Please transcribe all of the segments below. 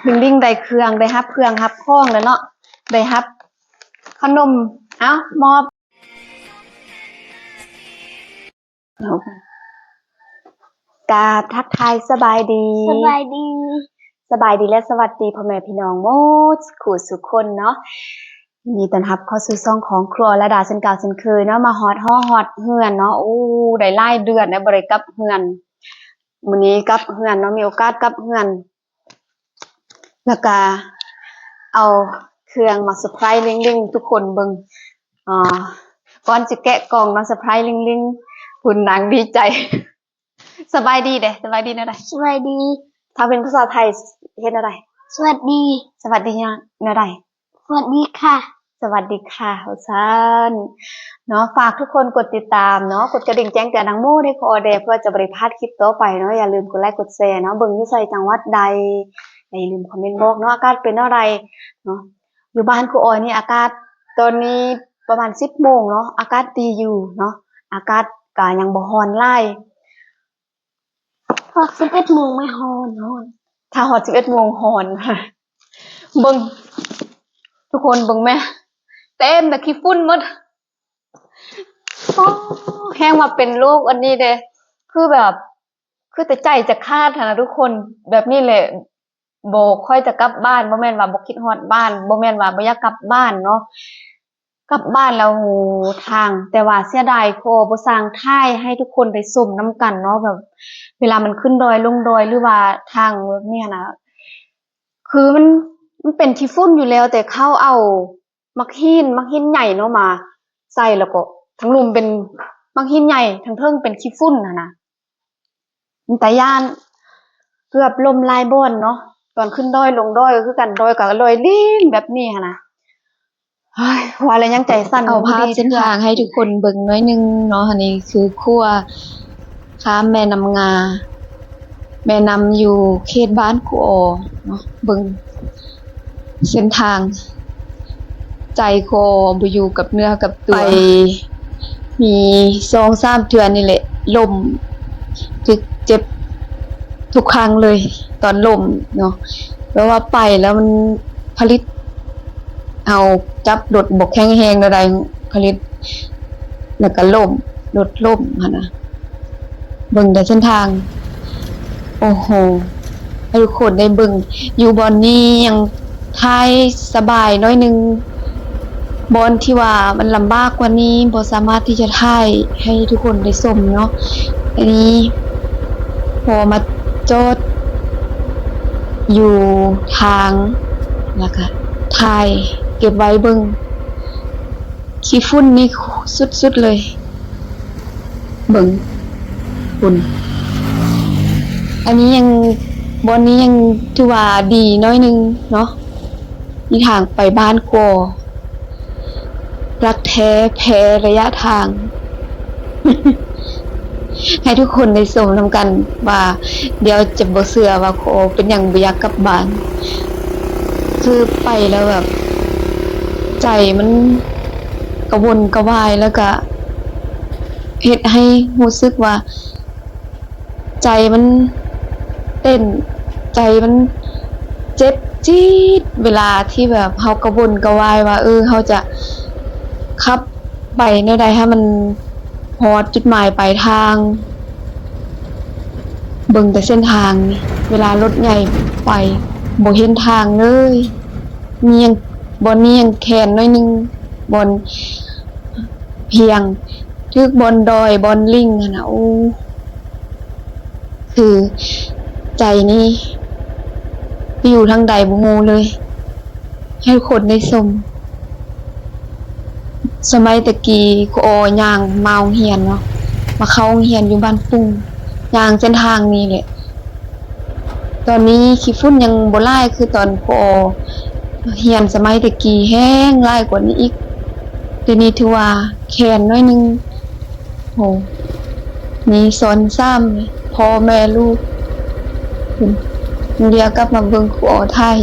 ລິງລິງໄດ້ເຄື່ອງ ໄດ້ຮັບເຄື່ອງຮັບຂອງແລ້ວເນາະ ໄດ້ຮັບຂະໜົມ ເອົາ ມອບ. ກາບທັກທາຍສະບາຍດີ ສະບາຍດີ ສະບາຍດີ ແລະ ສະຫວັດດີພໍ່ແມ່ພີ່ນ້ອງໝົດຄູ່ສູ່ຄົນເນາະ. ຍິນດີຕ້ອນຮັບເຂົ້າສູ່ຊ່ອງຂອງຄົວລະດາເຊັ່ນເກົ່າເຊັ່ນເຄີຍເນາະ. ມາຮອດຫໍ ຮອດເຮືອນເນາະ. ໂອ້ ໄດ້ຫຼາຍເດືອນແລ້ວບໍ່ໄດ້ກັບເຮືອນ. ມື້ນີ້ກັບເຮືອນເນາະ ມີໂອກາດກັບເຮືອນ ແລ້ວກະເອົາເຄື່ອງມາເຊີໄພຣສ໌ລິງລິງທຸກຄົນເບິ່ງ. ອ່າ ກ່ອນຊິແກະກ່ອງມາເຊີໄພຣສ໌ລິງລິງ ພຸ້ນນາງດີໃຈ. ສະບາຍດີເດ້ ສະບາຍດີແນວໃດ? ສະບາຍດີ. ຖ້າເປັນພາສາໄທເຮັດແນວໃດ? ສະຫວັດດີ. ສະຫວັດດີແນວໃດ? ສະຫວັດດີຄ່ະ ສະຫວັດດີຄ່ະ ວ່າຊັ້ນເນາະ. ຝາກທຸກຄົນກົດຕິດຕາມເນາະ ກົດກະດິ່ງແຈ້ງເຕືອນນາງໂມເດ້ ຂໍແດ່ ເພື່ອຈະບໍ່ໄດ້ພາດຄລິບຕໍ່ໄປເນາະ. ຢ່າລືມກົດໄລກົດແຊເນາະ ເບິ່ງຢູ່ໃສ ຈັງຫວັດໃດ ກໍຢ່າລືມຄອມເມັນບອກເນາະ ອາກາດເປັນແນວໃດເນາະ. ຢູ່ບ້ານຄູອອຍນີ້ ອາກາດຕອນນີ້ປະມານສິບໂມງເນາະ ອາກາດດີຢູ່ເນາະ ອາກາດກະຍັງບໍ່ຮ້ອນຫຼາຍ. ຮອດສິບເອັດໂມງແມ່ ຮ້ອນ ຮ້ອນ ຖ້າຮອດສິບເອັດໂມງຮ້ອນ. ເບິ່ງ ທຸກຄົນເບິ່ງແມ້ ເຕັມແຕ່ຂີ້ຝຸ່ນໝົດ. ໂອ້ ແຮງວ່າເປັນໂລກອັນນີ້ເດ້ ຄືແບບ ຄືແຕ່ໃຈຈະຂາດຫັ້ນນະທຸກຄົນ. ແບບນີ້ແຫຼະ ບໍ່ຄ່ອຍຈະກັບບ້ານ ບໍ່ແມ່ນວ່າບໍ່ຄິດຮອດບ້ານ ບໍ່ແມ່ນວ່າບໍ່ຢາກກັບບ້ານເນາະ. ກັບບ້ານແລ້ວ ໂອ້ ທາງ ແຕ່ວ່າເສຍດາຍ ຂໍບໍ່ສ້າງຖ່າຍໃຫ້ທຸກຄົນໄດ້ຊົມນຳກັນເນາະ ແບບເວລາມັນຂຶ້ນດອຍລົງດອຍ ຫຼືວ່າທາງແບບນີ້ຫັ້ນນະ ຄືມັນ ມັນເປັນຂີ້ຝຸ່ນຢູ່ແລ້ວ ແຕ່ເຂົາເອົາໝາກຫີນ ໝາກຫີນໃຫຍ່ເນາະມາໃສ່ ແລ້ວກໍທາງລຸ່ມເປັນໝາກຫີນໃຫຍ່ ທາງເທິງເປັນຂີ້ຝຸ່ນຫັ້ນນະ. ມັນຕາຢ້ານ ເກືອບລົ້ມຫຼາຍບ່ອນເນາະ ຕອນຂຶ້ນດອຍລົງດອຍກໍຄືກັນ ດອຍກໍລອຍລິງແບບນີ້ຫັ້ນນະ. ເຮີ້ຍ ວ່າແລ້ວຍັງໃຈສັ່ນ. ເອົາພາບເສັ້ນທາງໃຫ້ທຸກຄົນເບິ່ງໜ້ອຍໜຶ່ງເນາະ. ອັນນີ້ຄືຂົວຂ້າມແມ່ນ້ຳງາ ແມ່ນ້ຳຢູ່ເຂດບ້ານຄູອອເນາະ. ເບິ່ງເສັ້ນທາງ ໃຈຄູອອບໍ່ຢູ່ກັບເນື້ອກັບຕົວ ໄປມີສອງສາມເທື່ອນີ້ແຫຼະ ລົ້ມ ຖືກເຈັບທຸກຄັ້ງເລີຍຕອນລົ້ມເນາະ. ແບບວ່າໄປແລ້ວມັນຜະລິດ ເຮົາຈັບລົດບໍ່ແຂງແຮງແນວໃດ ຜະລິດ ແລ້ວກໍລົ້ມ ລົດລົ້ມຫັ້ນນະ. ເບິ່ງແຕ່ເສັ້ນທາງ ໂອ້ໂຫ ໃຫ້ທຸກຄົນໄດ້ເບິ່ງ. ຢູ່ບ່ອນນີ້ຍັງຖ່າຍສະບາຍໜ້ອຍໜຶ່ງ ບ່ອນທີ່ວ່າມັນລຳບາກກວ່ານີ້ ບໍ່ສາມາດທີ່ຈະຖ່າຍໃຫ້ທຸກຄົນໄດ້ຊົມເນາະ. ອັນນີ້ພໍມາຈອດຢູ່ທາງ ແລ້ວກະຖ່າຍເກັບໄວ້ເບິ່ງ. ຂີ້ຝຸ່ນນີ້ສຸດໆເລີຍ ເບິ່ງພຸ້ນ. ອັນນີ້ຍັງ ບ່ອນນີ້ຍັງຖືວ່າດີໜ້ອຍໜຶ່ງເນາະ ມີທາງໄປບ້ານກອ ລັກແທ້ແພ້ໄລຍະທາງ. ໃຫ້ທຸກຄົນໄດ້ຊົມນຳກັນວ່າ ດຽວຈະບໍ່ເຊື່ອວ່າ ໂຄ ເປັນຫຍັງບໍ່ຢາກກັບບ້ານ. ຄືໄປແລ້ວແບບ ໃຈມັນກະວົນກະວາຍ ແລ້ວກະເຮັດໃຫ້ຮູ້ສຶກວ່າ ໃຈມັນເຕັ້ນ ໃຈມັນເຈັບຈີດ ເວລາທີ່ແບບເຮົາກະວົນກະວາຍວ່າ ເອີ ເຮົາຈະຂັບໄປແນວໃດໃຫ້ມັນຮອດຈຸດໝາຍປາຍທາງ. ເບິ່ງແຕ່ເສັ້ນທາງນີ້ ເວລາລົດໃຫຍ່ໄປບໍ່ເຫັນທາງເລີຍ. ນີ້ຍັງ ບ່ອນນີ້ຍັງແຄນໜ້ອຍໜຶ່ງ ບ່ອນພຽງ ຖືກບ່ອນດອຍ ບ່ອນລິງຫັ້ນນະ. ໂອ້ ຄືໃຈນີ້ໄປຢູ່ທາງໃດບໍ່ຮູ້ເລີຍ. ໃຫ້ຄົນໄດ້ຊົມ ສະໄໝແຕ່ກີ້ ຄູອໍຍ່າງມາໂຮງຮຽນເນາະ ມາເຂົ້າໂຮງຮຽນຢູ່ບ້ານປຸ້ງ ຍ່າງເສັ້ນທາງນີ້ແຫຼະ. ຕອນນີ້ຂີ້ຝຸ່ນຍັງບໍ່ຫຼາຍຄືຕອນ ອໍ ຮຽນສະໄໝແຕ່ກີ້ ແຮງຫຼາຍກວ່ານີ້ອີກ. ດຽວນີ້ຖືວ່າແຄນໜ້ອຍໜຶ່ງ. ໂອ້ ມີຊ້ອນສາມ ພໍ່ແມ່ລູກ. ເດີ ກັບມາເບິ່ງຄູອໍຖ່າຍ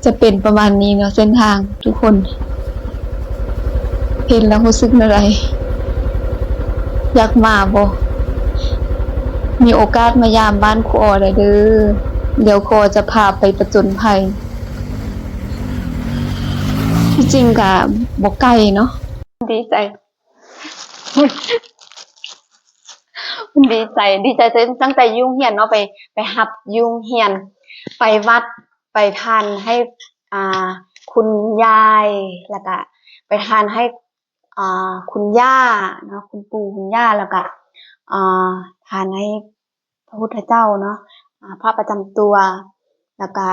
ຈະເປັນປະມານນີ້ເນາະ ເສັ້ນທາງທຸກຄົນ. ເຫັນແລ້ວຮູ້ສຶກແນວໃດ? ຢາກມາບໍ່? ມີໂອກາດມາຢາມບ້ານຄູອໍໄດ້ເດີ ດຽວຄູອໍຈະພາໄປປະຈົນໄພ. ທີ່ຈິງກະບໍ່ໄກເນາະ. ດີໃຈ ດີໃຈ ດີໃຈຕັ້ງແຕ່ຢູ່ໂຮງຮຽນເນາະ ໄປ ໄປຮັບຢູ່ໂຮງຮຽນ ໄປວັດ ໄປທານໃຫ້ ອ່າ ຄຸນຍາຍ ແລ້ວກະໄປທານໃຫ້ ອ່າ ຄຸນຍ່າເນາະ ຄຸນປູ່ຄຸນຍ່າ ແລ້ວກະ ອ່າ ທານໃຫ້ພະພຸດທະເຈົ້າເນາະ ອ່າ ພະປະຈຳຕົວ ແລ້ວກະ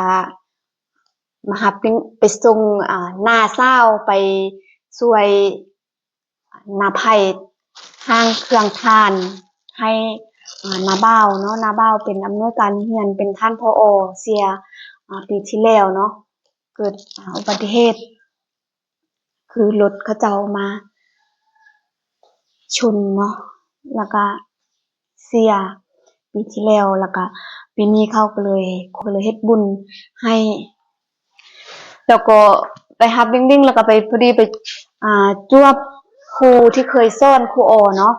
ມາຮັບ ໄປສົ່ງ ອ່າ ນ້າສາວ ໄປຊ່ວຍ ນ້າໃພ້ ຫ້າງເຄື່ອງທ່ານໃຫ້ ອ່າ ນ້າບ່າວເນາະ. ນ້າບ່າວເປັນອຳນວຍການໂຮງຮຽນ ເປັນທ່ານ ຜອ ເສຍ ອ່າ ປີທີ່ແລ້ວເນາະ ເກີດ ອ່າ ອຸບັດຕິເຫດ ຄືລົດເຂົາເຈົ້າມາຊົນເນາະ ແລ້ວກະເສຍປີທີ່ແລ້ວ ແລ້ວກະປີນີ້ເຂົາກໍເລີຍ ກໍເລີຍເຮັດບຸນໃຫ້ ແລ້ວກໍໄປຮັບລິງໆ ແລ້ວກໍໄປ ພໍດີໄປ ອ່າ ຈວບຄູທີ່ເຄີຍສອນຄູອໍເນາະ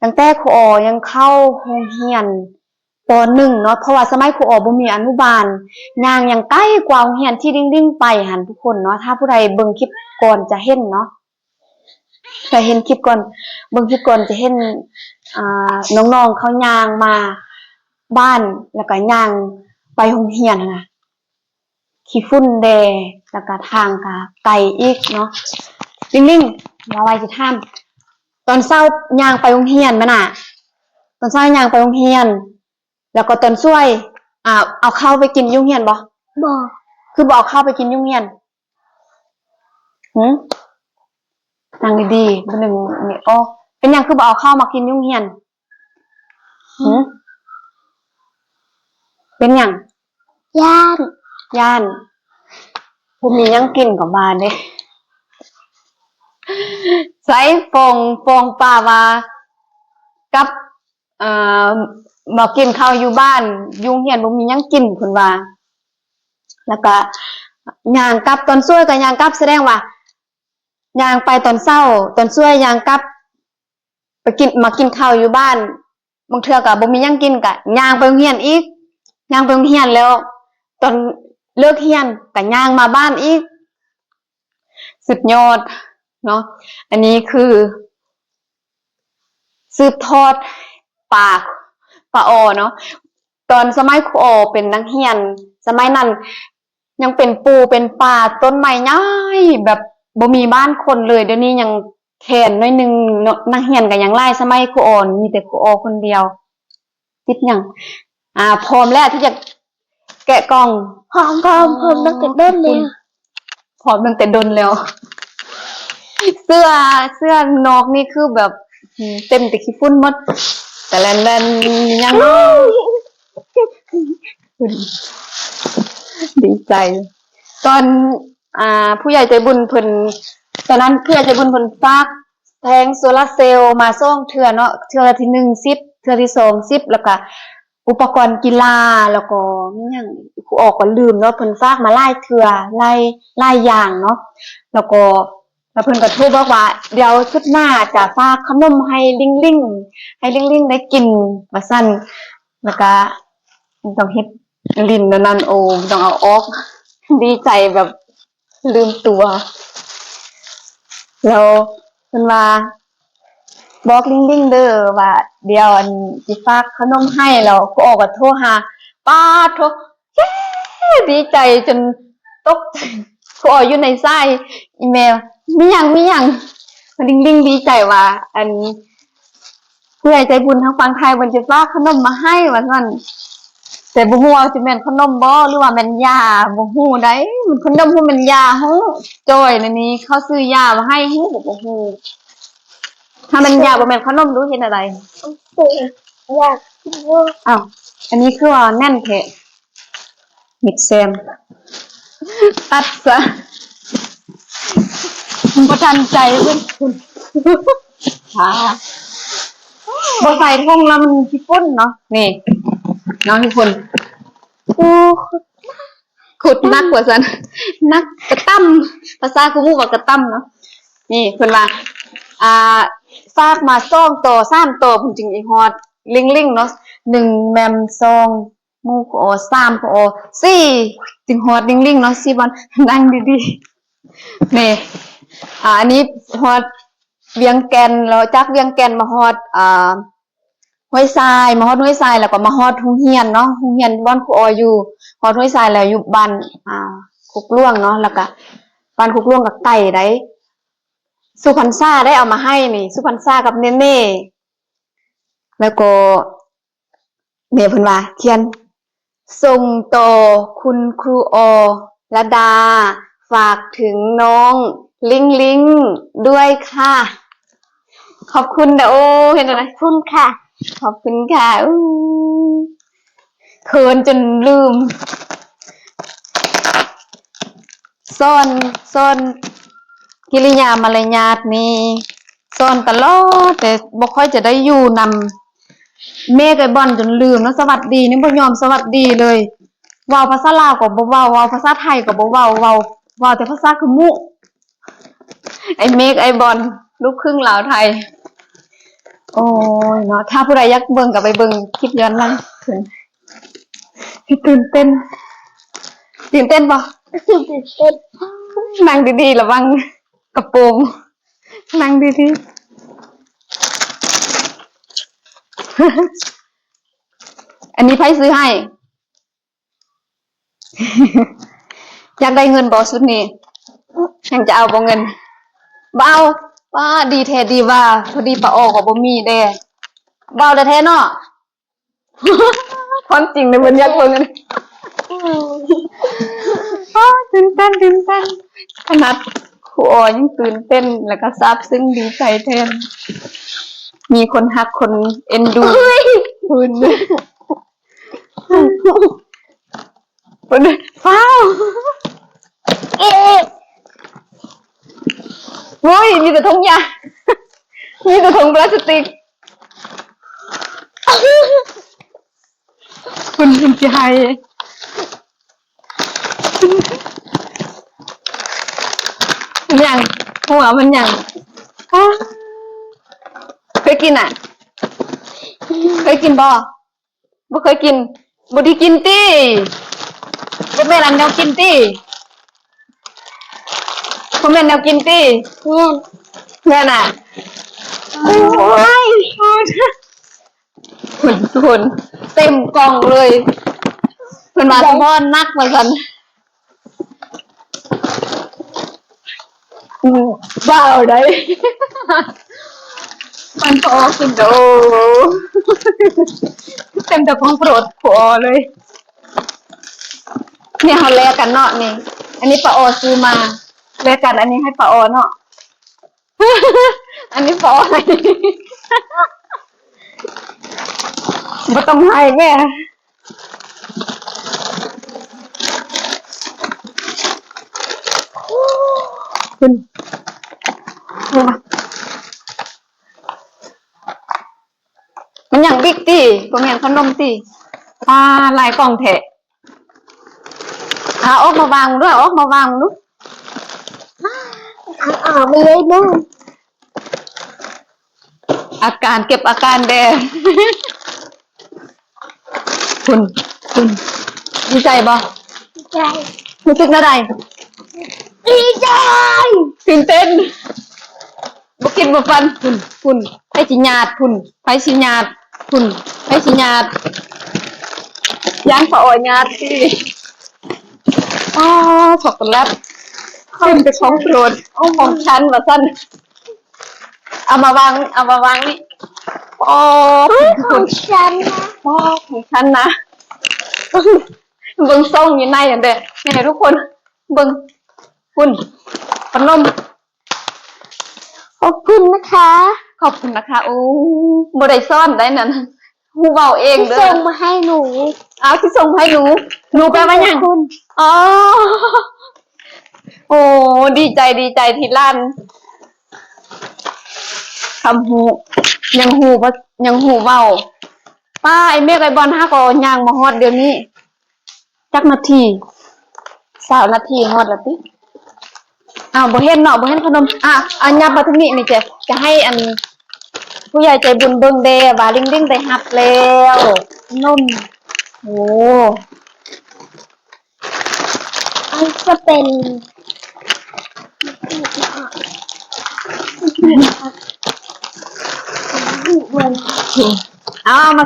ຕັ້ງແຕ່ຄູອໍຍັງເຂົ້າໂຮງຮຽນ ປໍໜຶ່ງເນາະ ເພາະວ່າສະໄໝຄູອໍບໍ່ມີອະນຸບານ ຍ່າງຍັງໄກກວ່າໂຮງຮຽນທີ່ລິງໆໄປຫັ້ນທຸກຄົນເນາະ. ຖ້າຜູ້ໃດເບິ່ງຄລິບກ່ອນຈະເຫັນເນາະ ຖ້າເຫັນຄລິບກ່ອນ ເບິ່ງຄລິບກ່ອນຈະເຫັນ ອ່າ ນ້ອງໆເຂົາຍ່າງມາບ້ານ ແລ້ວກໍຍ່າງໄປໂຮງຮຽນຫັ້ນນະ. ຂີ້ຝຸ່ນແດ່ ແລ້ວກະທາງກະໄກອີກເນາະ. ລິງໆ ວ່າໄວ້ຊິຖາມ ຕອນເຊົ້າຍ່າງໄປໂຮງຮຽນແມ່ນນະ ຕອນເຊົ້າຍ່າງໄປໂຮງຮຽນ ແລ້ວກໍຕອນສວຍ ອ່າ ເອົາເຂົ້າໄປກິນຢູ່ໂຮງຮຽນບໍ່? ບໍ່. ຄືບໍ່ເອົາເຂົ້າໄປກິນຢູ່ໂຮງຮຽນ? ຫື? ນັ່ງດີໆ ບໍ່ດຶງນີ້ອອກ. ເປັນຫຍັງຄືບໍ່ເອົາເຂົ້າມາກິນຢູ່ໂຮງຮຽນ? ຫື? ເປັນຫຍັງ? ຢ້ານ. ຢ້ານ. ບໍ່ມີຫຍັງກິນກໍວ່າເດ້. ໃສ່ຟອງ ຟອງປ້າວ່າ ກັບ ເອີ ມາກິນເຂົ້າຢູ່ບ້ານ ຢູ່ໂຮງຮຽນບໍ່ມີຫຍັງກິນ ເພິ່ນວ່າ. ແລ້ວກະຍ່າງກັບ ຕອນສວຍກໍຍ່າງກັບ ສະແດງວ່າຍ່າງໄປຕອນເຊົ້າ ຕອນສວຍຍ່າງກັບ ໄປກິນ ມາກິນເຂົ້າຢູ່ບ້ານ ບາງເທື່ອກໍບໍ່ມີຫຍັງກິນ ກໍຍ່າງໄປໂຮງຮຽນອີກ ຍ່າງໄປໂຮງຮຽນ ແລ້ວຕອນເລີກຮຽນກໍຍ່າງມາບ້ານອີກ. ສຸດຍອດເນາະ. ອັນນີ້ຄືສືບທອດປາ ປາອໍເນາະ. ຕອນສະໄໝຄູອໍເປັນນັກຮຽນ ສະໄໝນັ້ນຍັງເປັນປູເປັນປ່າ ຕົ້ນໄມ້ໃຫຍ່ ແບບບໍ່ມີບ້ານຄົນເລີຍ. ດຽວນີ້ຍັງແຄນໜ້ອຍໜຶ່ງເນາະ ນັກຮຽນກໍຍັງຫຼາຍ. ສະໄໝຄູອໍມີແຕ່ຄູອໍຄົນດຽວ. ຕິດຫຍັງ? ອ່າ ພ້ອມແລ້ວທີ່ຈະແກະກ່ອງ? ພ້ອມ ພ້ອມ ພ້ອມຕັ້ງແຕ່ດົນແລ້ວ ພ້ອມຕັ້ງແຕ່ດົນແລ້ວ. ເສື້ອ ເສື້ອນອກນີ້ຄືແບບ ເຕັມແຕ່ຂີ້ຝຸ່ນໝົດ. ແຕ່ແລ່ນໆ ຫຍັງເນາະ? ດີໃຈ. ຕອນ ອ່າ ຜູ້ໃຫຍ່ໃຈບຸນເພິ່ນ ຕອນນັ້ນຜູ້ໃຫຍ່ໃຈບຸນເພິ່ນຝາກແຜງໂຊລາເຊວມາສອງເທື່ອເນາະ ເທື່ອທີໜຶ່ງສິບ ເທື່ອທີສອງສິບ ແລ້ວກະອຸປະກອນກິລາ ແລ້ວກໍມີຫຍັງ ຄູອໍກໍລືມເນາະ ເພິ່ນຝາກມາຫຼາຍເທື່ອ ຫຼາຍ ຫຼາຍຢ່າງເນາະ. ແລ້ວກໍ ແລ້ວເພິ່ນກໍໂທບອກວ່າ ດຽວຊຸດໜ້າຈະຝາກຂະໜົມໃຫ້ລິງໆ ໃຫ້ລິງໆໄດ້ກິນ ວ່າຊັ້ນ. ແລ້ວກະຕ້ອງເຮັດ ຫຼິ້ນແນວນັ້ນ ໂອ ຕ້ອງເອົາອອກ ດີໃຈແບບລືມຕົວ. ແລ້ວເພິ່ນວ່າ ບອກລິງໆເດີວ່າ ດຽວ ອັນ ຊິຝາກຂະໜົມໃຫ້. ແລ້ວຄູອໍກໍໂທຫາ ປາດໂທ ເຍ້ ດີໃຈຈົນຕົກໃຈ. ຄູອໍຢູ່ໃນສາຍ ອີ່ແມ່ ມີຫຍັງ ມີຫຍັງ? ລິງໆດີໃຈວ່າ ອັນ ຜູ້ໃຫຍ່ໃຈບຸນທາງຝັ່ງໄທເພິ່ນຈະຝາກຂະໜົມມາໃຫ້ ວ່າຊັ້ນ. ແຕ່ບໍ່ຮູ້ວ່າຊິແມ່ນຂະໜົມບໍ່ ຫຼືວ່າແມ່ນຢາ ບໍ່ຮູ້ໃດ໋. ມັນຂະໜົມ ບໍ່ແມ່ນຢາ ຮູ້ ຈ່ອຍ ອັນນີ້ເຂົາຊື້ຢາມາໃຫ້ ຮູ້ ກໍບໍ່ຮູ້. ຖ້າແມ່ນຢາ ບໍ່ແມ່ນຂະໜົມ ຮູ້ເຮັດແນວໃດ? ຢາ ອ້າວ ອັນນີ້ຄືວ່າແໜ້ນແທ້. ມິດແຊມ ຕັດຊະ ບໍ່ທັນໃຈເພິ່ນ. ອ່າ ບໍ່ໃສ່ຖົງແລ້ວມັນຂີ້ຝຸ່ນເນາະ. ນີ້ເນາະທຸກຄົນ. ໂອ້ ຂຸດໜັກວ່າຊັ້ນ ໜັກ ກະຕ່ຳ ພາສາຄູ່ໝູ່ວ່າກະຕ່ຳເນາະ. ນີ້ເພິ່ນວ່າ ອ່າ ຝາກມາສອງໂຕ ສາມໂຕ ເພິ່ນຈຶ່ງຊິຮອດ ລິງໆເນາະ. ໜຶ່ງແມມ ສອງ ໝູ່ຄູອໍ ສາມຄູອໍ ສີ່ ຈຶ່ງຮອດລິງໆເນາະ ສີ່ບ່ອນ ນັ່ງດີໆ ນີ້ ອ່າ ອັນນີ້ຮອດວຽງແກ່ນ ແລ້ວຈາກວຽງແກ່ນມາຮອດ ອ່າ ຫ້ວຍຊາຍ ມາຮອດຫ້ວຍຊາຍ ແລ້ວກໍມາຮອດໂຮງຮຽນເນາະ ໂຮງຮຽນບ່ອນຄູອໍຢູ່ ຮອດຫ້ວຍຊາຍແລ້ວຢູ່ບ້ານ ອ່າ ຄົກຫຼວງເນາະ ແລ້ວກໍບ້ານຄົກຫຼວງກໍໄກໃດ໋ ສຸພັນສາໄດ້ເອົາມາໃຫ້ນີ້ ສຸພັນສາກັບເນເນ່ ແລ້ວກໍ ແມ່ເພິ່ນວ່າຂຽນ ສົ່ງຕໍ່ຄຸນຄູອໍລະດາ ຝາກເຖິງນ້ອງລິງໆດ້ວຍຄ່ະ ຂອບຄຸນເດີ. ໂອ້ ເຫັນແລ້ວນະ ຂອບຄຸນຄ່ະ ຂອບຄຸນຄ່ະ. ອູ້ ເຂີນຈົນລືມ ສອນ ສອນກິລິຍາມາລະຍາດນີ້ ສອນຕະຫຼອດ ແຕ່ບໍ່ຄ່ອຍຈະໄດ້ຢູ່ນຳເມກໄອ້ບອນຈົນລືມເນາະ. ສະຫວັດດີນີ້ບໍ່ຍອມສະຫວັດດີເລີຍ ເວົ້າພາສາລາວກໍບໍ່ເວົ້າ ເວົ້າພາສາໄທກໍບໍ່ເວົ້າ ເວົ້າ ເວົ້າແຕ່ພາສາຂະມຸ ໄອ້ເມກ ໄອ້ບອນ ລູກຄຶ່ງລາວໄທ. ໂອ້ຍເນາະ ຖ້າຜູ້ໃດຢາກເບິ່ງກໍໄປເບິ່ງຄລິບຍ້ອນຫຼັງ ຕື່ນເຕັ້ນ ຕື່ນເຕັ້ນບໍ່? ຕື່ນເຕັ້ນ ນັ່ງດີໆ ລະວັງກະໂປງ ນັ່ງດີໆ. ອັນນີ້ໃຜຊື້ໃຫ້? ຢາກໄດ້ເງິນບໍ່ຊຸດນີ້? ຍັງຈະເອົາບໍ່ເງິນ? ບໍ່ເອົາ. ປ້າ ດີແທ້ດີວ່າ ພໍດີປ້າອໍກໍບໍ່ມີເດ້. ບໍ່ເອົາແທ້ໆເນາະ? ຄວາມຈິງເດ້ ເພິ່ນຢາກເບິ່ງອັນນີ້. ອ້າ ຕື່ນເຕັ້ນ ຕື່ນເຕັ້ນ ຂະໜາດຄູອໍຍັງຕື່ນເຕັ້ນ ແລ້ວກໍຊາບຊຶ້ງດີໃຈແທນ ມີຄົນຮັກຄົນເອັນດູ. ພຸ້ນ ເບິ່ງເດີ ຟ້າວ ເອ ໂອ້ຍ ມີແຕ່ຖົງຢາ ມີແຕ່ຖົງພລາສຕິກ. ຄຸນ ຄຸນຊິໄຫ້ ມັນຫຍັງ? ຫົວມັນຫຍັງ? ເຄີຍກິນນະ? ເຄີຍກິນບໍ່? ບໍ່ເຄີຍກິນ ບໍ່ໄດ້ກິນຕິ? ບໍ່ແມ່ນອັນແນວກິນຕິ? ບໍ່ແມ່ນແນວກິນຕິ? ແມ່ນ ແມ່ນນະ? ໂອ້ຍ ທຸກຄົນ ເຕັມກ່ອງເລີຍ ເພິ່ນວ່າສະພອນໜັກວ່າຊັ້ນ. ອືມ ວ້າວໄດ໋ ມັນກໍອອກກິນໂດ ເຕັມແຕ່ຂອງໂປດພໍ່ເລີຍ. ນີ້ເຮົາແລກກັນເນາະ ນີ້ ອັນນີ້ປ້າອໍຊື້ມາ ແລກກັນ ອັນນີ້ໃຫ້ປ້າອໍເນາະ ອັນນີ້ປ້າອໍໃຫ້ ບໍ່ຕ້ອງໃຫ້ແມ່. ມັນຫຍັງ ບິກຕິ? ບໍ່ແມ່ນຂະໜົມຕິ? ປາ ຫຼາຍກ່ອງແທ້. ເອົາອອກມາວາງເດີ້ ເອົາອອກມາວາງເດີ້. ເອົາອອກມາເລີຍເດີ້. ອາການ ເກັບອາການແດ່. ຄຸນ ຄຸນ ດີໃຈບໍ່? ດີໃຈ. ຮູ້ສຶກແນວໃດ? ດີໃຈ. ຕື່ນເຕັ້ນ ບໍ່ຄິດບໍ່ຝັນ. ພຸ້ນ ພຸ້ນ ໃຜຊິຍາດ? ພຸ້ນ ໃຜຊິຍາດ? ພຸ້ນ ໃຜຊິຍາດ? ຢ້ານປ້າອໍຍາດຕິ. ອ້າ ຊັອກໂກແລັດ ເປັນແຕ່ຂອງໂປດ ຂອງ ຂອງຊັ້ນວ່າຊັ້ນ. ເອົາມາວາງ ເອົາມາວາງນີ້. ໂອ້ ຂອງຊັ້ນນະ ໂອ້ ຂອງຊັ້ນນະ. ເບິ່ງຊ່ອງຢູ່ໃນຫັ້ນເດ້ ນີ້ທຸກຄົນ ເບິ່ງ ພຸ້ນ ຂະໜົມ. ຂອບຄຸນນະຄະ ຂອບຄຸນນະຄະ. ໂອ້ ບໍ່ໄດ້ສອນໄດ໋ນັ້ນ ຮູ້ເວົ້າເອງເດີ້ ສົ່ງມາໃຫ້ໜູ. ອ້າວ ຊິສົ່ງມາໃຫ້ໜູ? ໜູແປວ່າຫຍັງ? ອໍ ໂອ້ ດີໃຈ ດີໃຈທີ່ຫຼານຄຳຮູ້ ຍັງຮູ້ ຍັງຮູ້ເວົ້າ. ປ້າ ໄອ້ເມກ ໄອ້ບອນ ຫາກໍຍ່າງມາຮອດດຽວນີ້. ຈັກນາທີ? ຊາວນາທີຮອດແລ້ວຕິ? ອ້າວ ບໍ່ເຫັນເນາະ ບໍ່ເຫັນຂະໜົມ. ອ່ະ ອັນ ຫຍັບມາທາງນີ້ນີ້ ຈະ ຈະໃຫ້ອັນ ຜູ້ໃຫຍ່ໃຈບຸນເບິ່ງແດ່ວ່າລິງລິງໄດ້ຮັບແລ້ວ ນົມ. ໂອ້ ອັນຈະເປັນ ເອົາມາ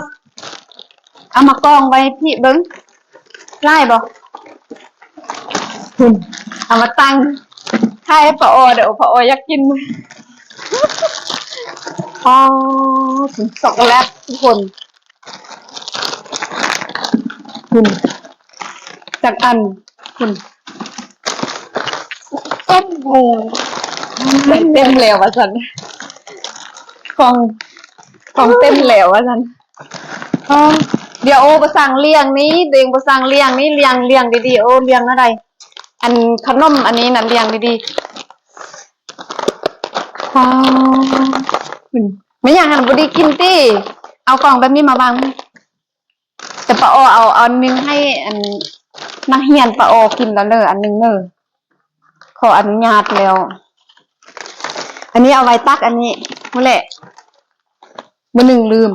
ເອົາມາກອງໄວ້ພີ້ເບິ່ງ ຫຼາຍບໍ່? ພຸ້ນ ເອົາມາຕັ້ງ ຂາຍໃຫ້ປາອໍເດີ້ ປາອໍຢາກກິນ. ອໍ ເປັນຊັອກໂກແລັດທຸກຄົນ ພຸ້ນ ຈັກອັນ ພຸ້ນ ເຕັມແລ້ວ ເຕັມແລ້ວວ່າຊັ້ນ ຂອງ ຂອງເຕັມແລ້ວວ່າຊັ້ນ. ອໍ ດຽວໂອບໍ່ສັ່ງລ້ຽງນີ້ ຕົວເອງບໍ່ສັ່ງລ້ຽງນີ້ ລ້ຽງ ລ້ຽງດີໆ ໂອ ລ້ຽງແນວໃດ ອັນຂະໜົມອັນນີ້ນະ ລ້ຽງດີໆ. ອໍ ແມ່ນຫຍັງຫັ້ນ ບໍ່ໄດ້ກິນຕິ ເອົາກ່ອງແບບນີ້ມາວາງ ແຕ່ປາອໍເອົາອັນໜຶ່ງໃຫ້ອັນນັກຮຽນປາອໍກິນລະເນີ ອັນໜຶ່ງເນີ ຂໍອະນຸຍາດແລ້ວ. ອັນນີ້ເອົາໄວ້ຕັກອັນນີ້ພຸ້ນແຫຼະ ມື້ໜຶ່ງລືມ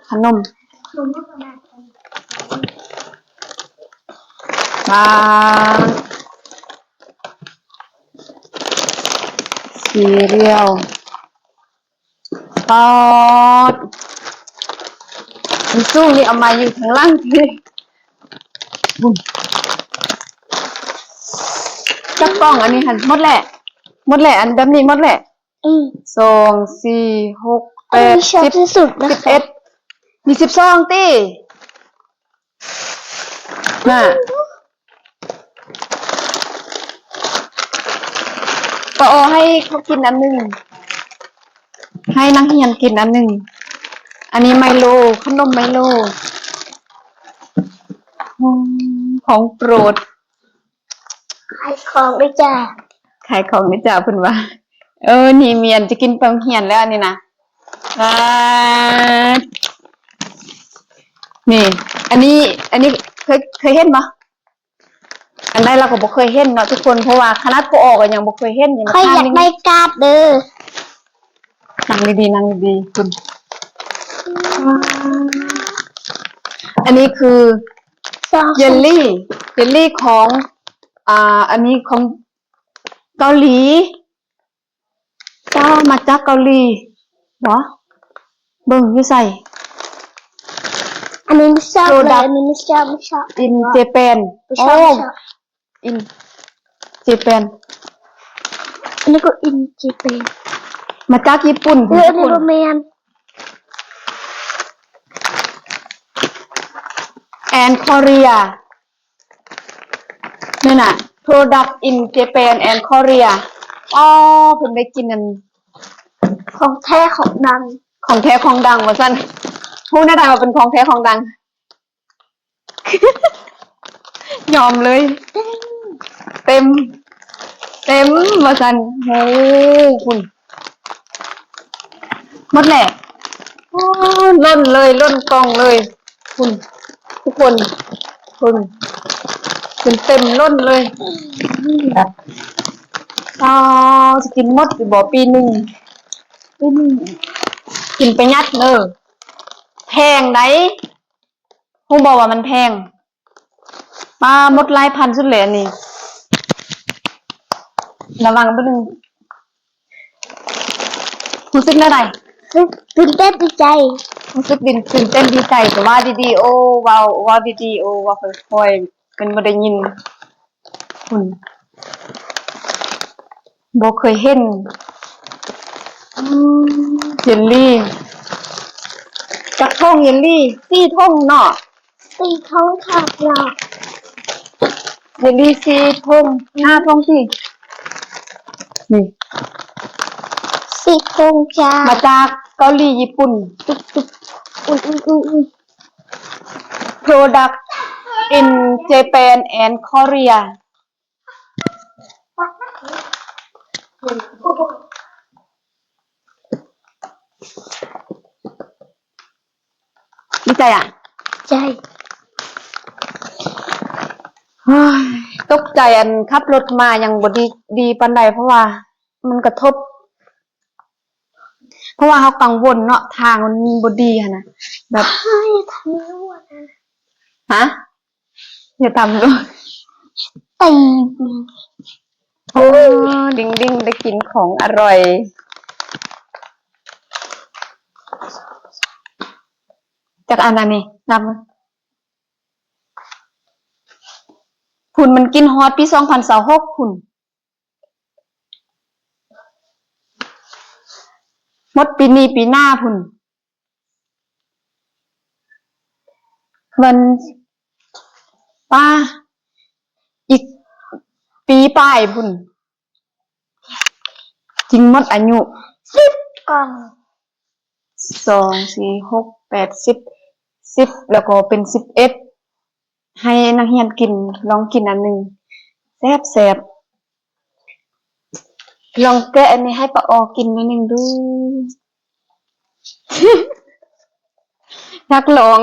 ຂະໜົມ ປາ ຊີຣຽວ. ປອດ ມັນສູງນີ້ ເອົາມາຢູ່ຂ້າງຫຼັງພີ້ ຈັກກ່ອງອັນນີ້ຫັ້ນ ໝົດແຫຼະ ໝົດແຫຼະ ອັນແບບນີ້ໝົດແຫຼະ. ອືມ ສອງ ສີ່ ຫົກ ແປດ ສິບ ສິບເອັດ ມີສິບສອງຕິ. ນະ ປາອໍໃຫ້ເຂົາກິນອັນໜຶ່ງ ໃຫ້ນັກຮຽນກິນອັນໜຶ່ງ. ອັນນີ້ໄມໂລ ຂະໜົມໄມໂລ ຂອງໂປດ. ຂາຍຂອງເດີ້ຈ້າ ຂາຍຂອງເດີ້ຈ້າ ເພິ່ນວ່າ. ເອີ ນີ້ມຽນຈະກິນໄປໂຮງຮຽນແລ້ວອັນນີ້ນະ. ອ່າ ນີ້ ອັນນີ້ ອັນນີ້ເຄີຍ ເຄີຍເຫັນບໍ່? ອັນໃດລາວກໍບໍ່ເຄີຍເຫັນເນາະທຸກຄົນ ເພາະວ່າຂະໜາດປາອໍກໍຍັງບໍ່ເຄີຍເຫັນ. ຂ້ອຍຢາກໄດ້ກາດເດີ້. ນັ່ງດີໆ ນັ່ງດີໆ ຄຸນ. ອັນນີ້ຄືເຢລລີ ເຢລລີຂອງ ອ່າ ອັນນີ້ຂອງເກົາຫຼີ. ເຈົ້າ ມາຈາກເກົາຫຼີບໍ? ເບິ່ງຢູ່ໃສ? ອັນນີ້ມັນຊອບເລີຍ ອັນນີ້ມັນຊອບ ມັນຊອບ in Japan. ໂອ້ in Japan. ອັນນີ້ກໍ in Japan. ມາຈາກຍີ່ປຸ່ນ. ເອີ ອັນນີ້ບໍ່ແມ່ນ. And Korea. ນີ້ນະ product in Japan and Korea. ອໍ ເພິ່ນໄດ້ກິນອັນ ຂອງແທ້ຂອງດັງ ຂອງແທ້ຂອງດັງວ່າຊັ້ນ. ຮູ້ແນວໃດວ່າເປັນຂອງແທ້ຂອງດັງ? ຍອມເລີຍ ເຕັມ ເຕັມວ່າຊັ້ນ. ໂອ້ ຄຸນ ໝົດແຫຼະ. ໂອ້ ລົ້ນເລີຍ ລົ້ນກ່ອງເລີຍ ຄຸນ ທຸກຄົນ ຄຸນ ຈົນເຕັມລົ້ນເລີຍ. ອໍ ຊິກິນໝົດຢູ່ບໍ່ປີໜຶ່ງ? ປີໜຶ່ງ ກິນປະຢັດເດີ ແພງໃດ໋. ຮູ້ບໍ່ວ່າມັນແພງ? ປາ ໝົດຫຼາຍພັນສຸດແຫຼະອັນນີ້. ລະວັງເບິ່ງ ຮູ້ສຶກແນວໃດ? ຕື່ນເຕັ້ນດີໃຈ. ຮູ້ສຶກຕື່ນເຕັ້ນດີໃຈ ກໍເວົ້າດີໆ ໂອ ເວົ້າ ເວົ້າດີໆ ໂອ ເວົ້າຄ່ອຍໆ ເພິ່ນບໍ່ໄດ້ຍິນ. ພຸ້ນ ບໍ່ເຄີຍເຫັນ. ອືມ ເຢລລີ ຈັກຖົງເຢລລີ? ສີ່ຖົງເນາະ. ສີ່ຖົງຄ່ະເຈົ້າ. ເຢລລີສີ່ຖົງ ຫ້າຖົງຕິ. ນີ້ ສີ່ຖົງຈ້າ. ມາຈາກເກົາຫຼີຍີ່ປຸ່ນ. ອຸ້ຍ ອຸ້ຍ ອຸ້ຍ ອຸ້ຍ. Product in Japan and Korea. ດີໃຈອະ? ໃຈ. ໂອ້ຍ ຕົກໃຈ ອັນຂັບລົດມາຍັງບໍ່ດີ ດີປານໃດ ເພາະວ່າມັນກະທົບ ເພາະວ່າເຮົາກັງວົນເນາະ ທາງມັນບໍ່ດີຫັ້ນນະ ແບບ ຮະ? ຢ່າຕຳລູກ ຕີ ໂອ້ ດິງດິງໄດ້ກິນຂອງອະຮ່ອຍ ຈັກອັນອັນນີ້ ນັບ ພຸ້ນ ມັນກິນຮອດປີສອງພັນຊາວຫົກພຸ້ນ ໝົດປີນີ້ປີໜ້າພຸ້ນ ມັນ ປ້າ ອີກປີປາຍພຸ້ນ ຈຶ່ງໝົດອາຍຸ ສິບກ່ອງ ສອງ ສີ່ ຫົກ ແປດ ສິບ ສິບ ແລ້ວກໍເປັນສິບເອັດ ໃຫ້ນັກຮຽນກິນ ລອງກິນອັນໜຶ່ງ ແຊບໆ ລອງແກະອັນນີ້ໃຫ້ປ້າອໍກິນໜ້ອຍໜຶ່ງດູ ຢາກລອງ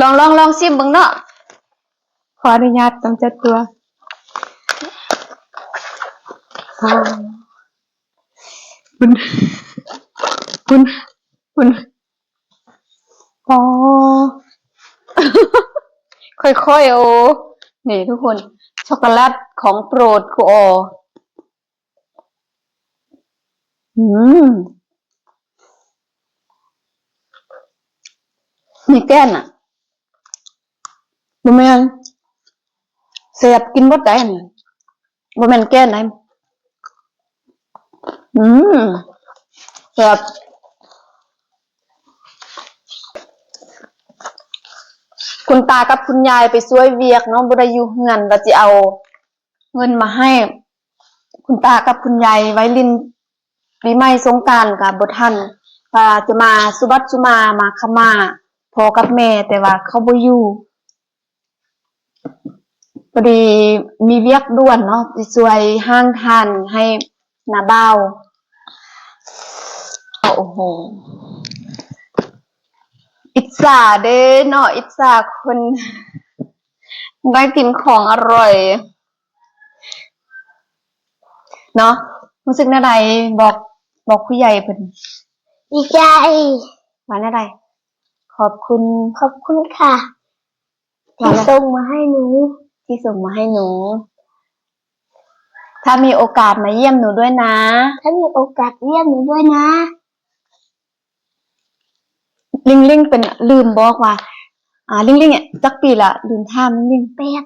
ລອງ ລອງ ລອງຊິມເບິ່ງເນາະ ຂໍອະນຸຍາດກຳຈັດຕົວ ໂອ້ ຄຸນ ຄຸນ ຄຸນ ອໍ ຄ່ອຍໆ ໂອ ນີ້ທຸກຄົນ ຊັອກໂກແລັດຂອງໂປດຄູອໍ ອືມ ມີແກ່ນນະ ບໍ່ແມ່ນ ແຊບ ກິນໝົດໄດ໋ ບໍ່ແມ່ນແກ່ນໄດ໋ ອືມ ແຊບ ຄຸນຕາກັບຄຸນຍາຍໄປຊ່ວຍວຽກເນາະ ບໍ່ໄດ້ຢູ່ເຮືອນ ວ່າຊິເອົາເງິນມາໃຫ້ຄຸນຕາກັບຄຸນຍາຍໄວ້ຫຼິ້ນ ປີໃໝ່ສົງການກະບໍ່ທັນ ວ່າຈະມາສຸບັດສຸມາ ມາຂະມາພໍ່ກັບແມ່ ແຕ່ວ່າເຂົາບໍ່ຢູ່ ພໍດີມີວຽກດ່ວນເນາະ ໄປຊ່ວຍຫ້າງທ່ານໃຫ້ນ້າບ່າວ ໂອ້ໂຫ ອິດສາເດ້ເນາະ ອິດສາຄົນໄດ້ກິນຂອງອະຮ່ອຍ ເນາະ ຮູ້ສຶກແນວໃດ ບອກ ບອກຜູ້ໃຫຍ່ເພິ່ນ ດີໃຈ ວ່າແນວໃດ ຂອບຄຸນ ຂອບຄຸນຄ່ະ ທີ່ສົ່ງມາໃຫ້ໜູ ທີ່ສົ່ງມາໃຫ້ໜູ ຖ້າມີໂອກາດມາຢ້ຽມໜູດ້ວຍນະ ຖ້າມີໂອກາດຢ້ຽມໜູດ້ວຍນະ ລິງລິງເປັນ ລືມບອກວ່າ ອ່າ ລິງລິງ ຈັກປີລະ ລືມຖາມລິງລິງ ແປດ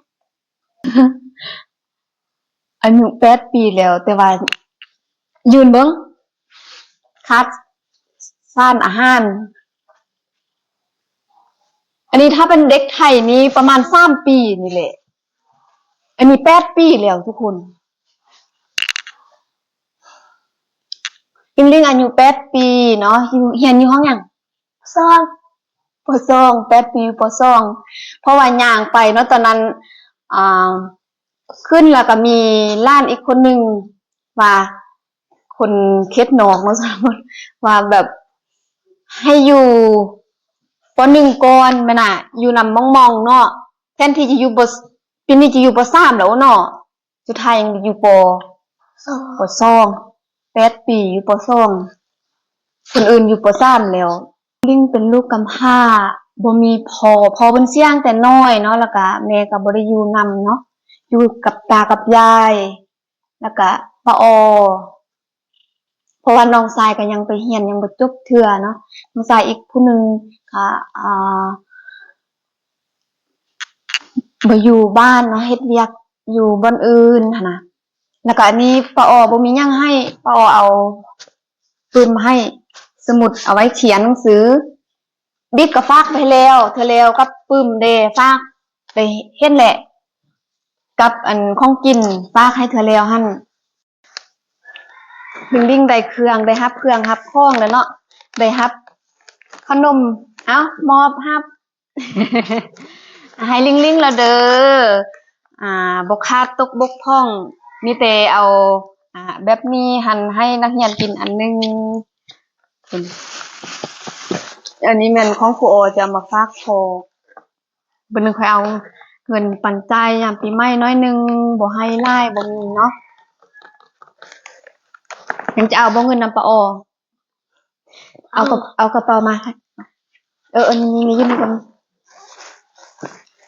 ອາຍຸແປດປີແລ້ວ ແຕ່ວ່າຢືນເບິ່ງ ຂາດສານອາຫານ ອັນນີ້ຖ້າເປັນເດັກໄທນີ້ປະມານສາມປີນີ້ແຫຼະ ອັນນີ້ແປດປີແລ້ວທຸກຄົນ ລິງລິງອາຍຸແປດປີເນາະ ຢູ່ ຮຽນຢູ່ຫ້ອງຫຍັງ? ສອງ ປໍສອງ ແປດປີ ປໍສອງ ເພາະວ່າຍ່າງໄປເນາະ ຕອນນັ້ນ ອ່າ ຂຶ້ນແລ້ວກໍມີຫຼານອີກຄົນໜຶ່ງວ່າ ຄົນເຂດນອກເນາະ ວ່າແບບໃຫ້ຢູ່ ປໍໜຶ່ງ ກ່ອນ ແມ່ນນະ ຢູ່ນຳໝ່ອງໆ ເນາະ ແທນທີ່ຈະຢູ່ ປໍ ປີນີ້ຈະຢູ່ ປໍສາມ ແລ້ວເນາະ ສຸດທ້າຍຍັງຢູ່ ປໍສອງ ປໍສອງ ແປດປີຢູ່ ປໍສອງ ຄົນອື່ນຢູ່ ປໍສາມ ແລ້ວ ລິງເປັນລູກກຳພ້າ ບໍ່ມີພໍ່ ພໍ່ເພິ່ນເສຍຕັ້ງແຕ່ນ້ອຍເນາະ ແລ້ວກະແມ່ກະບໍ່ໄດ້ຢູ່ນຳເນາະ ຢູ່ກັບຕາກັບຍາຍ ແລ້ວກະປ້າອໍ ເພາະວ່ານ້ອງຊາຍກະຍັງໄປຮຽນ ຍັງບໍ່ຈົບເທື່ອເນາະ ນ້ອງຊາຍອີກຜູ້ໜຶ່ງກະ ອ່າ ບໍ່ຢູ່ບ້ານເນາະ ເຮັດວຽກຢູ່ບ່ອນອື່ນຫັ້ນນະ ແລ້ວກະອັນນີ້ປ້າອໍບໍ່ມີຫຍັງໃຫ້ ປ້າອໍເອົາປຶ້ມໃຫ້ ສະໝຸດເອົາໄວ້ຂຽນໜັງສື ບິກກະຝາກໄປແລ້ວ ເທື່ອແລ້ວກັບປຶ້ມເດ້ ຝາກໄປເຮັດແຫຼະ ກັບອັນຂອງກິນ ຝາກໃຫ້ເທື່ອແລ້ວຫັ້ນ ລິງລິງໄດ້ເຄື່ອງ ໄດ້ຮັບເຄື່ອງຮັບຂອງແລ້ວເນາະ ໄດ້ຮັບຂະໜົມ ເອົ້າ ມອບຮັບ ໃຫ້ລິງລິງລະເດີ ອ່າ ບໍ່ຂາດຕົກບົກຜ່ອງ ມີແຕ່ເອົາ ອ່າ ແບບນີ້ຫັ້ນໃຫ້ນັກຮຽນກິນອັນໜຶ່ງ ອັນນີ້ແມ່ນຂອງຄູອໍ ຈະເອົາມາຝາກພໍ່ ບາດໜຶ່ງຂ້ອຍເອົາເງິນປັນຈ່າຍຍາມປີໃໝ່ໜ້ອຍໜຶ່ງ ບໍ່ໃຫ້ຫຼາຍ ບໍ່ມີເນາະ. ຍັງຈະເອົາບໍ່ເງິນນຳປາອໍ? ເອົາກະ ເອົາ ເອົາກະເປົາມາ. ເອີ ເອີ ນີ້ ນີ້ ຢູ່ນີ້ກ່ອນ.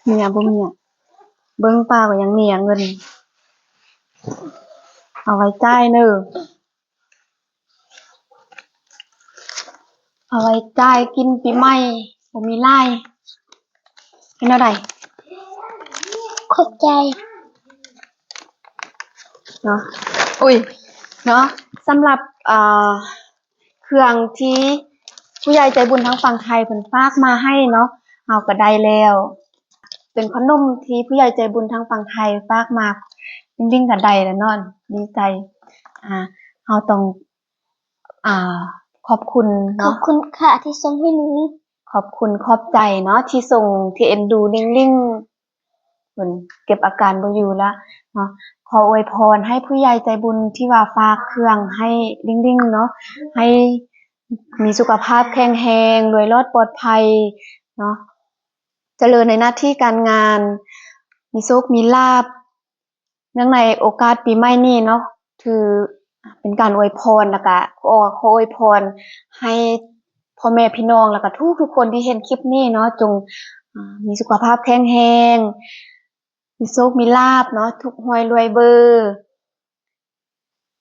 ມີຫຍັງບໍ່ມີຫຍັງ. ເບິ່ງປາກໍຍັງມີຫຍັງ ເງິນ ເອົາໄວ້ຈ່າຍເນີ. ເອົາໄວ້ຈ່າຍກິນປີໃໝ່ ບໍ່ມີຫຼາຍ. ເປັນແນວໃດ? ຂອບໃຈເນາະ. ອຸ້ຍ ເນາະ ສຳລັບ ເອີ ເຄື່ອງທີ່ຜູ້ໃຫຍ່ໃຈບຸນທາງຝັ່ງໄທເພິ່ນຝາກມາໃຫ້ເນາະ ເຮົາກໍໄດ້ແລ້ວ. ເປັນຂະໜົມທີ່ຜູ້ໃຫຍ່ໃຈບຸນທາງຝັ່ງໄທຝາກມາ ລິງລິງກໍໄດ້ແລ້ວເນາະ ດີໃຈ. ອ່າ ເຮົາຕ້ອງ ອ່າ ຂອບຄຸນເນາະ. ຂອບຄຸນຄ່ະທີ່ສົ່ງໃຫ້ໜູ. ຂອບຄຸນຂອບໃຈເນາະ ທີ່ສົ່ງ ທີ່ເອັນດູລິງລິງ. ເພິ່ນເກັບອາການບໍ່ຢູ່ລະເນາະ. ຂໍອວຍພອນໃຫ້ຜູ້ໃຫຍ່ໃຈບຸນທີ່ວ່າຝາກເຄື່ອງໃຫ້ລິງລິງເນາະ ໃຫ້ມີສຸຂະພາບແຂງແຮງ ລວຍລອດປອດໄພເນາະ ຈະເລີນໃນໜ້າທີ່ການງານ ມີໂຊກມີລາບ. ເນື່ອງໃນໂອກາດປີໃໝ່ນີ້ເນາະ ຖືເປັນການອວຍພອນ ແລ້ວກະຂໍ ຂໍອວຍພອນໃຫ້ພໍ່ແມ່ພີ່ນ້ອງ ແລ້ວກະທຸກໆຄົນທີ່ເຫັນຄລິບນີ້ເນາະ ຈົ່ງ ອາ ມີສຸຂະພາບແຂງແຮງ ມີໂຊກມີລາບເນາະ ຖືກຫວຍລວຍເບີ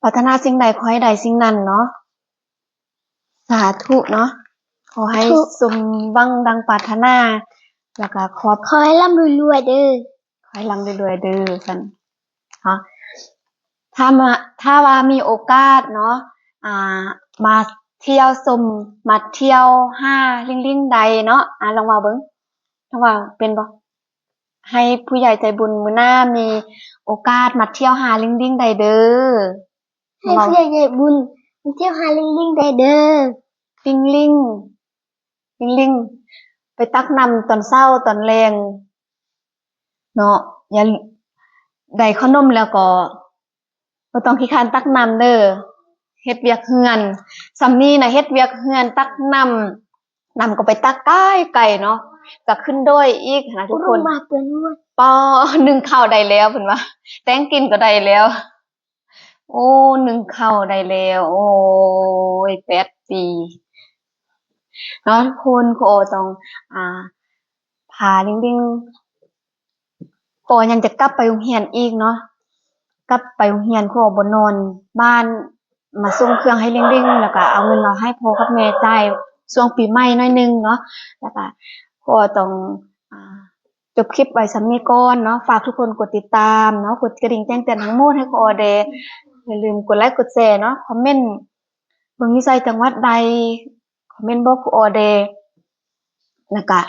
ປາດຖະໜາສິ່ງໃດຂໍໃຫ້ໄດ້ສິ່ງນັ້ນເນາະ. ສາທຸເນາະ ຂໍໃຫ້ ສາທຸ ສົມຫວັງດັ່ງປາດຖະໜາ ແລ້ວກະຂອບ ຂໍໃຫ້ລ່ຳລວຍໆເດີ. ຂໍໃຫ້ລ່ຳລວຍໆເດີ ຊັ້ນເນາະ. ຖ້າມາ ຖ້າວ່າມີໂອກາດເນາະ ອ່າ ມາທ່ຽວຊົມ ມາທ່ຽວຫາລິງລິງໄດ້ເນາະ. ອ່າ ລອງເວົ້າເບິ່ງ ລອງເວົ້າເປັນບໍ່? ໃຫ້ຜູ້ໃຫຍ່ໃຈບຸນມື້ໜ້າມີໂອກາດມາທ່ຽວຫາລິງລິງໄດ້ເດີ. ໃຫ້ຜູ້ໃຫຍ່ໃຈບຸນມາທ່ຽວຫາລິງລິງໄດ້ເດີ. ລິງລິງ ລິງລິງ ໄປຕັກນ້ຳຕອນເຊົ້າຕອນແລງເນາະ. ຢ່າ ໄດ້ເຂົ້າໜົມແລ້ວກໍບໍ່ຕ້ອງຂີ້ຄ້ານຕັກນ້ຳເດີ. ເຮັດວຽກເຮືອນ ສ່ຳນີ້ນະ ເຮັດວຽກເຮືອນ ຕັກນ້ຳ ນ້ຳກໍໄປຕັກໄກໆເນາະ ກໍຂຶ້ນດອຍອີກຫັ້ນນະທຸກຄົນ. ມາເປື້ອນ ປໍ ໜຶ້ງເຂົ້າໄດ້ແລ້ວເພິ່ນວ່າ ແຕ່ງກິນກໍໄດ້ແລ້ວ. ໂອ້ ໜຶ້ງເຂົ້າໄດ້ແລ້ວ ໂອ້ຍ ແປດປີເນາະທຸກຄົນ. ຄູໂອຕ້ອງ ອ່າ ພາລິງລິງ ຄູໂອຍັງຈະກັບໄປໂຮງຮຽນອີກເນາະ ກັບໄປໂຮງຮຽນ ຄູໂອບໍ່ນອນບ້ານ ມາສົ່ງເຄື່ອງໃຫ້ລິງລິງ ແລ້ວກະເອົາເງິນມາໃຫ້ພໍ່ກັບແມ່ຈ່າຍຊ່ວງປີໃໝ່ໜ້ອຍໜຶ່ງເນາະ ແລ້ວກະຄູໂອຕ້ອງ ອ່າ ຈົບຄລິບໄວ້ສ່ຳນີ້ກ່ອນເນາະ. ຝາກທຸກຄົນກົດຕິດຕາມເນາະ ກົດກະດິ່ງແຈ້ງເຕືອນທັງໝົດໃຫ້ຄູໂອແດ່. ຢ່າລືມກົດໄລກົດແຊເນາະ ຄອມເມັນເບິ່ງຢູ່ໃສ ຈັງຫວັດໃດ ຄອມເມັນບອກຄູໂອແດ່. ແລ້ວກະ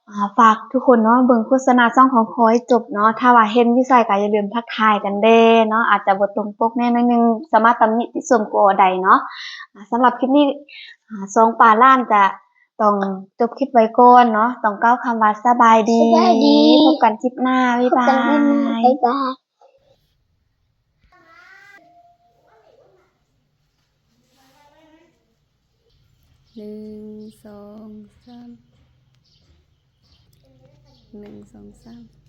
ອ່າ ຝາກທຸກຄົນເນາະ ເບິ່ງໂຄສະນາຊ່ອງຂອງຂ້ອຍຈົບເນາະ. ຖ້າວ່າເຫັນຢູ່ໃສກະຢ່າລືມທັກທາຍກັນແດ່ເນາະ ອາດຈະບໍ່ຕົງປົກແດ່ໜ້ອຍໜຶ່ງ ສາມາດຕຳນິຕິຊົມຄູໂອໄດ້ເນາະ. ອ່າ ສຳລັບຄລິບນີ້ ອ່າ ຊ່ອງປາລ້ານຈະ ຕ້ອງຈົບຄລິບໄວ້ກ່ອນເນາະ ຕ້ອງກ່າວຄຳວ່າສະບາຍດີ ສະບາຍດີ ພົບກັນຄລິບໜ້າ ບາຍບາຍ ພົບກັນຄລິບໜ້າ ບາຍບາຍ. ໜຶ່ງ ສອງ ສາມ ໜຶ່ງ ສອງ ສາມ.